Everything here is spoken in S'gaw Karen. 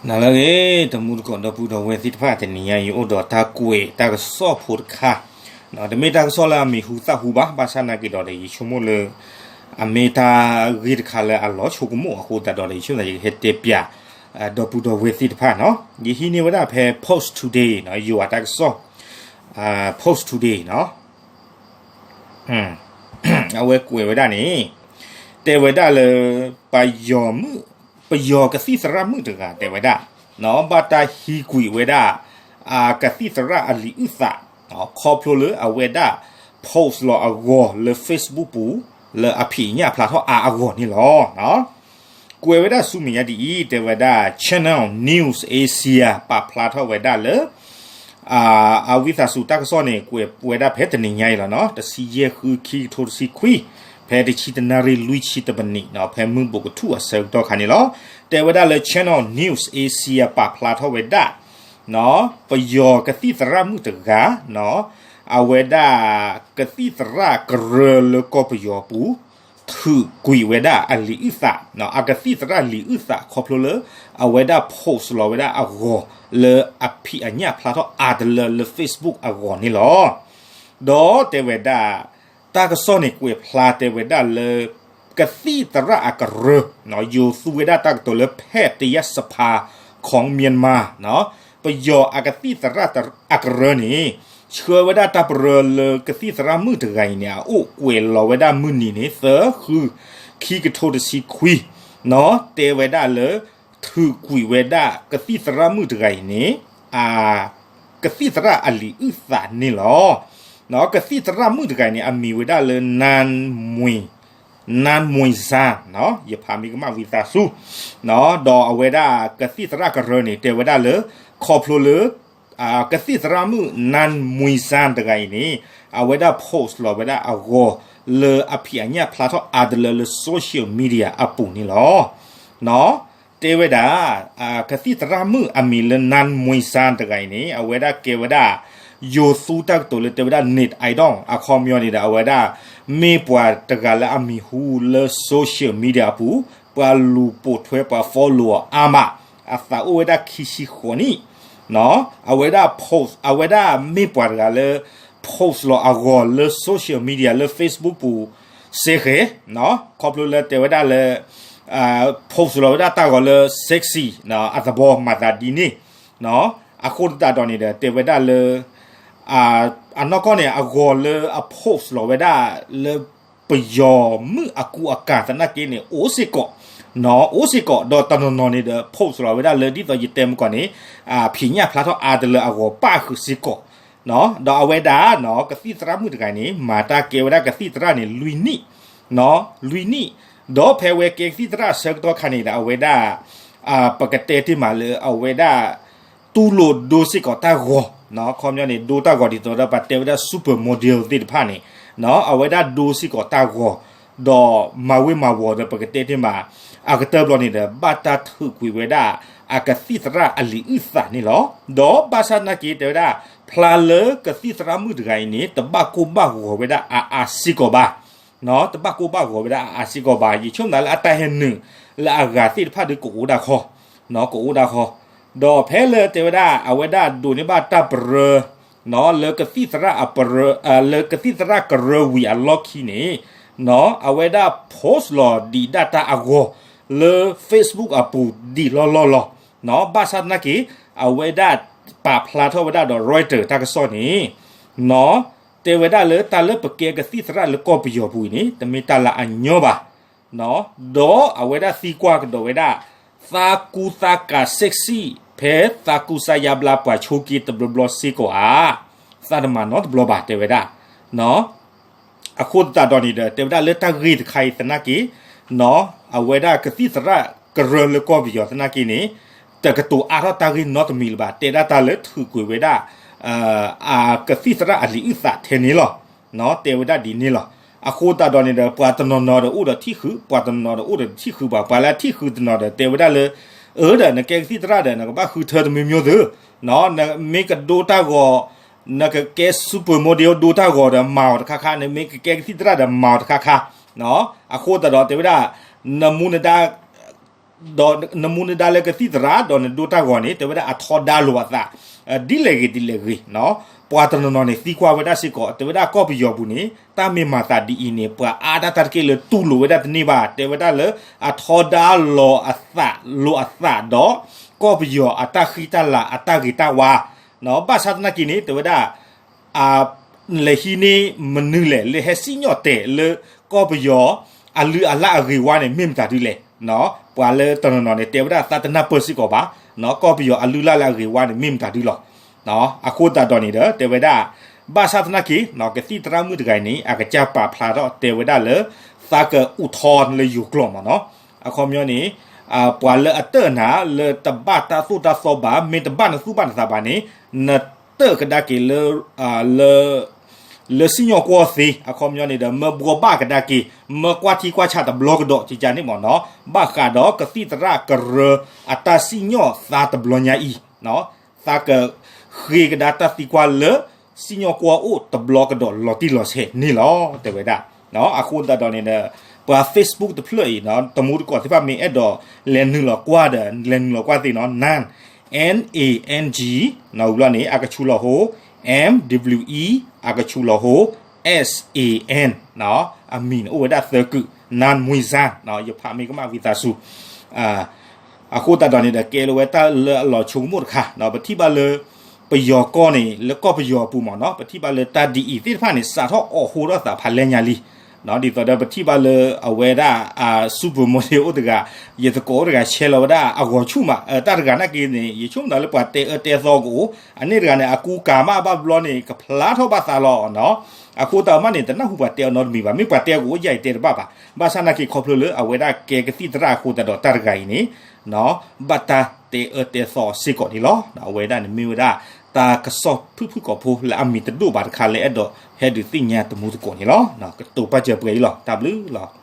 နၤလၢအဂ့ၤ တမူတကိး ဒီပုၢ်ဒီဝဲၢ်သ့ၣ်တဖၣ် တနံၤညါအံၤ ယအိၣ်ဒီးတၢ်ကွဲးတၢ်ကစီၣ်ဖိတခါ, တမ့ၢ်တၢ်ကစီၣ်လၢအမံၤဟူသၣ်ဟူဘၣ်, ဘၣ်ဆၣ်နာ်က့ဒီး ယဆိကမိၣ်လၢ အမ့ၢ်တၢ်ဂ့ၢ်တခါလၢအလီၤဆိကမိၣ်အဃိသတးဒီး ယဆိကမိၣ်ယကဟဲတဲပၠး ဒီပုၢ်ဒီဝဲၢ်သ့ၣ်တဖၣ်နီၤ. ယဟံးန့ၢ်ဝဲဒၣ်ဖဲ Post Today နီၤ, ယွၤတၢ်ကစီၣ် Post Today နီၤ. အဝဲကွဲးဝဲဒၣ်န့ၣ် တဲဝဲဒၣ်လၢ ပယီၤမုၣ် ပယီၤကသံၣ်သရၣ်မုၣ်တဂၤတဲဝဲဒၣ် ဘၣ်တၢ်ဟံးကွံာ်ဝဲဒၣ် အကသံၣ်သရၣ်အလံာ်အုၣ်သး ခီဖျိလၢအဝဲဒၣ် post လီၤအဂီၤလၢ Facebook ပူၤ လၢအဖံးအညၣ်ဖျါထီၣ်အါအဂီၢ်န့ၣ်လီၤ. ကွဲးဝဲဒၣ်ဆူမဲာ်ညါဒ်အံၤ တဲဝဲဒၣ် Channel News Asia ပာ်ဖျါထီၣ်ဝဲဒၣ်လၢ အဝံသးစူၤတၢ်ကစီၣ်န့ၣ် ကွဲးဝဲဒၣ်ဖဲတနံၤညါအံၤလီၤနီၤ, တဆံယဲၢ် ဃု ခံ ကထိတဆံခွံ, ဖဲတဆံတနၣ်ရံၣ်လွံၢ်ဆံတမံးနံးနီၤ, ဖဲမုၢ်ဘူးကထူၣ်အဆၢကတီၢ်ခါန့ၣ်လီၤ. တဲဝဲဒၣ်လၢ Channel News Asia ပာ်ဖျါထီၣ်ဝဲဒၣ် ပယီၤကသံၣ်သရၣ်မုၣ်တဂၤ အဝဲဒၣ်ကသံၣ်သရၣ်ကရၢလၢကီၢ်ပယီၤပူၤ ထုးကွံာ်ဝဲဒၣ်အလံာ်အုၣ်သး, အကသံၣ်သရၣ်လံာ်အုၣ်သးခီဖျိလၢ အဝဲဒၣ် post လီၤဝဲဒၣ်အဂီၤ လၢအဖံးအညၣ်ဖျါထီၣ်အါတလၢလၢ Facebook အဂီၢ်န့ၣ်လီၤ. ဒီးတဲဝဲဒၣ် တၢ်ကစီၣ်န့ၣ်ကွဲးဖျါတဲဝဲဒၣ်လၢ ကသံၣ်သရၣ်အကရၢ ယိၤသူဝဲဒၣ်တၢ်ကတိၤလၢဖဲတယၢ်စဖါ ခီမံမါ ပယီၤအကသံၣ်သရၣ်အကရၢန့ၣ် ဆှၢဝဲဒၣ်တၢ်ပရၢလၢကသံၣ်သရၣ်မုၣ်တဂၤအံၤန့ၣ် အအိၣ်ကွဲးလီၤဝဲဒၣ်မုၢ်နံၤန့ၣ် သၢ ဃု ခံ ကထိတဆံခွံ တဲဝဲဒၣ်လၢ ထုးကွံာ်ဝဲဒၣ်ကသံၣ်သရၣ်မုၣ်တဂၤအံၤန့ၣ် ကသံၣ်သရၣ်အလံာ်အုၣ်သးန့ၣ်လီၤ. ကသံၣ်သရၣ်မုၣ်တဂၤအံၤန့ၣ် အမံၤဝဲဒၣ်လၢ နၢၣ်မွံစၣ် ယဖးမ့ၢ်ကမၣ်ဝံသးစူၤ ဒီးအဝဲဒၣ်ကသံၣ်သရၣ်ကရၢန့ၣ် တဲဝဲဒၣ်လၢ ခီဖျိလၢ ကသံၣ်သရၣ်မုၣ် နၢၣ်မွံစၣ်တဂၤအံၤန့ၣ် အဝဲဒၣ် post လီၤဝဲဒၣ်အဂီၤ လၢအဖံးအညၣ်ဖျါထီၣ်အါတလၢလၢ social media အပူၤန့ၣ်လီၤ. တဲဝဲဒၣ် ကသံၣ်သရၣ်မုၣ်အမံၤလၢ နၢၣ်မွံစၣ်တဂၤအံၤန့ၣ် အဝဲဒၣ်ကဲဝဲဒၣ် ယိၤသူတၢ်ကတိၤလၢတဲဝဲဒၣ် Naypyitaw အခီပညီန့ၣ်ဒီး အဝဲဒၣ် မ့ၢ်ပှၤတဂၤလၢအမံၤဟူလၢ social media အပူၤ ပှၤလူၤပိာ်ထွဲပှၤ follow အါမး အသးအိၣ်ဝဲဒၣ်ခံဆံဃိးနံၣ် အဝဲဒၣ် post အဝဲဒၣ်မ့ၢ်ပှၤတဂၤလၢ post လီၤအဂီၤလၢ social media လၢ Facebook ပူၤ စ့ၢ်ကီး ခီဖျိလၢတဲဝဲဒၣ်လၢ post လီၤဝဲဒၣ်တၢ်ဂီၤလၢ sexy အသဘီမၤသးဒ်န့ၣ် အဃိသတးဒီးန့ၣ်ဒီး တဲဝဲဒၣ်လၢ အနီၢ်ကီၢ်န့ၣ် အဂီၤလၢအ post လီၤဝဲဒၣ်လၢ ပယီၤမုၣ်အကူအကၤသနာ်က့န့ၣ် အိၣ်စ့ၢ်ကီး အိၣ်စ့ၢ်ကီး ဒီးတနီၤနီၤန့ၣ်ဒီး post လီၤဝဲဒၣ်လၢ ဒ်သိးယတဲမုၢ်ကီၢ်န့ၣ် ဖံးညၣ်ဖျါထီၣ်အါတလၢအဂီၤပၣ်ဃုာ်စ့ၢ်ကီး ဒီးအဝဲဒၣ် ကသံၣ်သရၣ်မုၣ်တဂၤန့ၣ် မၤတၢ်ကဲဝဲဒၣ်ကသံၣ်သရၣ်န့ၣ် လွံၢ်နံၣ် လွံၢ်နံၣ် ဒီးဖဲဝဲကဲကသံၣ်သရၣ်အဆၢကတီၢ်ခါန့ၣ်ဒီး အဝဲဒၣ် ပကတဲတ့ၢ်မးလၢအဝဲဒၣ် တူၢ်လိာ်ဒိစ့ၢ်ကီးတၢ်ဂီၤ ခီပညီန့ၣ် ဒိတၢ်ဂီၤဒ်သိးဒီး ပတဲဝဲဒၣ် super model သ့ၣ်တဖၣ်န့ၣ် အဝဲဒၣ်ဒိစ့ၢ်ကီးတၢ်ဂီၤ ဒီးမၤဝ့ၤမၤဝီၤဒီး ပကတဲတ့ၢ်မး အကတၢၢ်ဘျီန့ၣ်ဒီး ဘၣ်တၢ်ထုးကွံာ်ဝဲဒၣ် အကသံၣ်သရၣ်အလံာ်အုၣ်သးန့ၣ်လီၤ. ဒီးဘၣ်ဆၣ်သနာ်က့တဲဝဲဒၣ် ဖျါလၢကသံၣ်သရၣ်မုၣ်တဂၤအံၤန့ၣ် တဘၣ်ကိၢ်ဘၣ်ဂီၤဝဲဒၣ်အါအါစ့ၢ်ကီးဘၣ် တဘၣ်ကိၢ်ဘၣ်ဂီၤဝဲဒၣ်အါအါစ့ၢ်ကီးဘၣ်. ယဆိကမိၣ်လၢအတၢ်ဟဲနုာ်လၢအဂၤသ့ၣ်တဖၣ်ဒီးကအိၣ်ဒၣ်ခီ ကအိၣ်ဒၣ်ခီ ဒီးဖဲလၢတဲဝဲဒၣ် အဝဲဒၣ်ဒိးန့ၢ်ဘၣ်တၢ်ပရၢ လၢကသံၣ်သရၣ်အပရၢ လၢကသံၣ်သရၣ်ကရၢဝံၤအလီၢ်ခံန့ၣ် အဝဲဒၣ် post လီၤဒံးဒၣ်တၢ်အဂီၢ် လၢ Facebook အပူၤဒံးလီၢ်လီၢ်လီၤ. ဘၣ်ဆၣ်သနာ်က့ အဝဲဒၣ်ပာ်ဖျါထီၣ်ဝဲဒၣ်ဒီး Reuters တၢ်ကစီၣ်န့ၣ် တဲဝဲဒၣ်လၢတၢ်လၢပကဲကသံၣ်သရၣ်လၢကီၢ်ပယီၤပူၤအံၤန့ၣ် တမ့ၢ်တၢ်လၢအညီဘၣ်. ဒီးအဝဲဒၣ်သံကွၢ်ကဒီးဝဲဒၣ် သးကူသးကၤ sexy ဖဲသးကူစါယါဘျါပှၤဆိးက့တဘျီဘျီစ့ၢ်ကီးဧါ, သးတမၤနီတဘျီဘၣ် တဲဝဲဒၣ်. အဃိသတးဒီးန့ၣ်ဒီး တဲဝဲဒၣ်လၢတၢ်ဂ့ၢ်တခါအံၤသနာ်က့ အဝဲဒၣ်ကသံၣ်သရၣ်ကရၢလၢကီၢ်ပယီၤသနာ်က့န့ၣ် တကတိၤအါထီၣ်တၢ်ဂ့ၢ်နီတမံၤလၢၤဘၣ်, တဲဒၣ်တၢ်လၢထုးကွံာ်ဝဲဒၣ် ကသံၣ်သရၣ်အလံာ်အုၣ်သးထဲန့ၣ်လီၤ. တဲဝဲဒၣ်ဒ်န့ၣ်လီၤ. အဃိသတးဒီးန့ၣ်ဒီး ပှၤတနီၤနီၤဒီးအိၣ်ဒီးထံၣ်ဃုာ်, ပှၤတနီၤနီၤဒီးအိၣ်ဒီးတထံၣ်ဃုာ်ဘၣ်, ပှၤလၢအထံၣ်ဃုာ်တနီၤဒီး တဲဝဲဒၣ်လၢ အၢ ဒီးနကဲကသံၣ်သရၣ်ဒီး နကဘၣ်ဃုထၢတမံၤမံၤသု, နမ့ၢ်ကဒိတၢ်ဂီၤ နကကဲ super model ဒိတၢ်ဂီၤဒီးမၤအီၤတခါခါ, နမ့ၢ်ကကဲကသံၣ်သရၣ်ဒီးမၤအီၤတခါခါ. အဃိသတးဒီးတဲဝဲဒၣ် နမူနဒါ ဒီးနမူနဒါလၢကသံၣ်သရၣ် ဒီးနဒိတၢ်ဂီၤန့ၣ် တဲဝဲဒၣ်အထီဒါလိာ်အသး ဒ်လဲၣ်ဂ့ၤဒ်လဲၣ်ဂ့ၤ, ပှၤတနီၤနီၤန့ၣ် သံကွၢ်ဝဲဒၣ်စ့ၢ်ကီး တဲဝဲဒၣ်ကီၢ်ပယီၤပူၤန့ၣ် တၢ်မ့ၢ်မၤသးဒ်အံၤန့ၣ် ပှၤအါဒၣ်တၢ်တက့ၢ်လၢတူၢ်လိာ်ဝဲဒၣ်တန့ၢ်ဘၣ်, တဲဝဲဒၣ်လၢအထီဒါလီၤအသးလိာ်အသးဒီး ကီၢ်ပယီၤအတၢ်ဃံတၢ်လၤအတၢ်ဂ့ၤတၢ်ဝါ ဘၣ်ဆၣ်သနာ်က့န့ၣ် တဲဝဲဒၣ် လဲၤဟံးန့ၢ်မနုၤလဲၣ် လၢဟဲစံၣ်ညီၣ်တဲာ်လၢကီၢ်ပယီၤ အလုၢ်အလၢ်အဂ့ၤဝါန့ၣ် မ့ၢ်မတၤဒုလဲၣ်. ပှၤလၢတနီၤနီၤန့ၣ် တဲဝဲဒၣ်သးတနၢ်ပၢၢ်စ့ၢ်ကီးဘၣ်, ကီၢ်ပယီၤအလုၢ်အလၢ်လၢအဂ့ၤဝါန့ၣ် မ့ၢ်မတၤဒုလီၤ. အဃိသတးဒီးန့ၣ်ဒီး တဲဝဲဒၣ် ဘၣ်ဆၣ်သနာ်က့ ကသံၣ်သရၣ်မုၣ်တဂၤအံၤန့ၣ် အကစၢ်ပာ်ဖျါထီၣ်တဲဝဲဒၣ်လၢ သးကအုးထီလၢယိၤကျိာ်မ့ၢ်နီၤ, အခီပညီန့ၣ် ပှၤလၢအတၢၢ်နၤလၢတဘၣ်တၢ်သိၣ်တၢ်သီဘၣ် မ့ၢ်တဘၣ်နသူၣ်ဘၣ်နသးဘၣ်န့ၣ် နတၢၢ်ကဒါက့ၤလၢ လၢစံၣ်ညီၣ်ကွီၢ်သ့ အခီပညီန့ၣ်ဒီး မၢဘှီဘၣ်ကဒါက့ၤ မၢကွၢ်ထံကွၢ်ဆးတဘျီကဒီး ကကန့ၣ်မ့ၢ်နီၤ, ဘၣ်ဃးဒီးကသံၣ်သရၣ်ကရၢအတၢ်စံၣ်ညီၣ်သးတဘျီညါအံၤ သးကဃ့ကဒါတၢ်သံကွၢ်လၢ စံၣ်ညီၣ်ကွီၢ်အိၣ်တဘျီကဒီးလီၤတံၢ်လီၤဆဲးန့ၣ်လီၤ တဲဝဲဒၣ်. အဃိသတးဒီးန့ၣ်ဒီး ပှၤ Facebook တဖျၢၣ်အံၤ တမူတကိးသ့ၣ်တဖၣ်မ့ၢ်အဲၣ်ဒိးလဲၤနုာ်လီၤကွၢ်ဒီး လဲၤနုာ်လီၤကွၢ်သ့နီၤ Nang, N A N G, ဝံၤဘျီန့ၣ် အကဆူးလီၤဟိ M W E, အကဆူးလီၤဟိ S A N, အမံၤန့ၣ်အိၣ်ဝဲဒၣ်သၢကုၢ် Nang Muizan, ယဖးမ့ၢ်ကမၣ်ဝံသးစူၤ အဃိသတးဒီးန့ၣ်ဒီး ကဲလၢဝဲတၢ်လၢအလီၤဆိကမိၣ်တခါ, ပထံၣ်ဘၣ်လၢ ပယီၤကီၢ်န့ၣ် လၢကီၢ်ပယီၤအပူၤမ့ၢ်နီၤ, ပထံၣ်ဘၣ်လၢတၢ်ဒ်အံၤသ့ၣ်တဖၣ်န့ၣ် စးထီၣ်အိၣ်ဃိထီၣ်သးဖးလဲၢ်ညါလံ. ဒ်သိးဒီးပထံၣ်ဘၣ်လၢအဝဲဒၣ် supermodel အိၣ်တဂၤ, ယသကိးအိၣ်တဂၤ ဆဲးလီၤဝဲဒၣ်အဂီၤဆူၣ်မး, တၢ်တဂၤနာ်က့န့ၣ် ယဆိကမိၣ်လၢပှၤတဲအၢတဲသီကအိၣ်, အန့ၣ်တဂၤန့ၣ် အကူကၤမးဘၣ်ဘျီန့ၣ် ကဖျါထီၣ်ဘၣ်သးလီၤနီၤ. အဃိသတးမးန့ၣ် တနၢ်ဟူပှၤတဲအီၤနီတမံၤဘၣ်, မ့ၢ်ပှၤတဲအီၤကအိၣ်ယဲၢ်အံၤတဲတဘၣ်ဘၣ်. ဘၣ်ဆၣ်နာ်က့ခီဖျိလၢအဝဲဒၣ်ကဲကသံၣ်သရၣ်အဃိသတးဒီး တၢ်တဂၤအံၤန့ၣ် ဘၣ်တၢ်တဲအၢတဲသီစ့ၢ်ကီးန့ၣ်လီၤ. အဝဲဒၣ်န့ၣ်မ့ၢ်ဝဲဒၣ် တၢ်ကစီၣ်ဖုၣ်ဖုၣ်ကိာ်ဖိလၢအမံၤတဒိၣ်ဘၣ်တခါလၢအဲၣ်ဒိးဟဲဒုးသ့ၣ်ညါတမူသကိးန့ၣ်လီၤ. ကတိၤပာ်စၢၤပှဲၤအံၤလီၤ. တၢ်ဘျုးလီၤ.